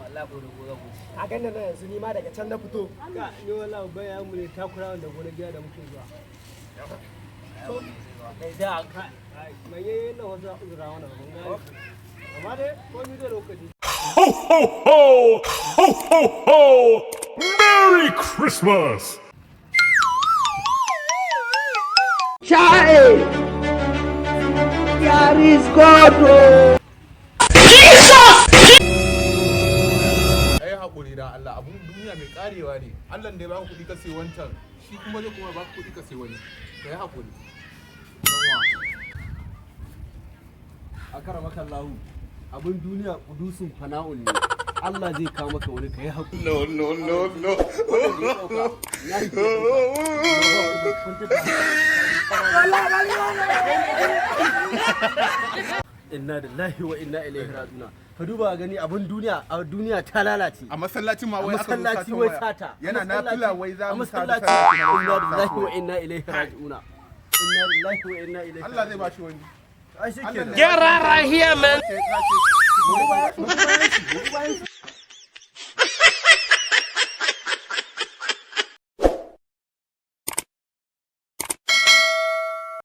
Wallahi ko da goza ku. Ka ganna nan yanzu, ni ma daga can na fito. Ka ni wallahi bayan mu ne takurawa da gonar gida da muke zuwa. Kai da ka. Mai yayin nan wasu uzura wannan ban gane. Amma dai komai da lokaci. Ho, ho, ho! Ho, ho, ho! Merry Christmas! Child! There is God! Oh. Ai haƙuri da Allah, abun duniya mai karewa ne. Allah da ya baka kuɗi ka sai wancan, shi kuma zai kuma baka kuɗi ka sai wani. Ka yi haƙuri. A karamaka lahu, abin duniya kudusun fana'un ne. Allah zai kawo maka wani, ka yi haƙuri. No, no, no, no. Ya yi ke ɗauka. Inna lillahi wa inna ilaihi raji'un. Ka duba gani, abin duniya a duniya ta lalace. A masallacin ma A wai aka zo masallaci satan wai waya. sata. Yana A masallaci- nafila wai za a mu sa masallaci. Inna lillahi wa inna ilaihi raji'un. Inna lillahi wa inna ilaihi. Allah zai bashi wani. Ai shikenan. Get out of here, man. Mu bayan shi, mu bayan shi.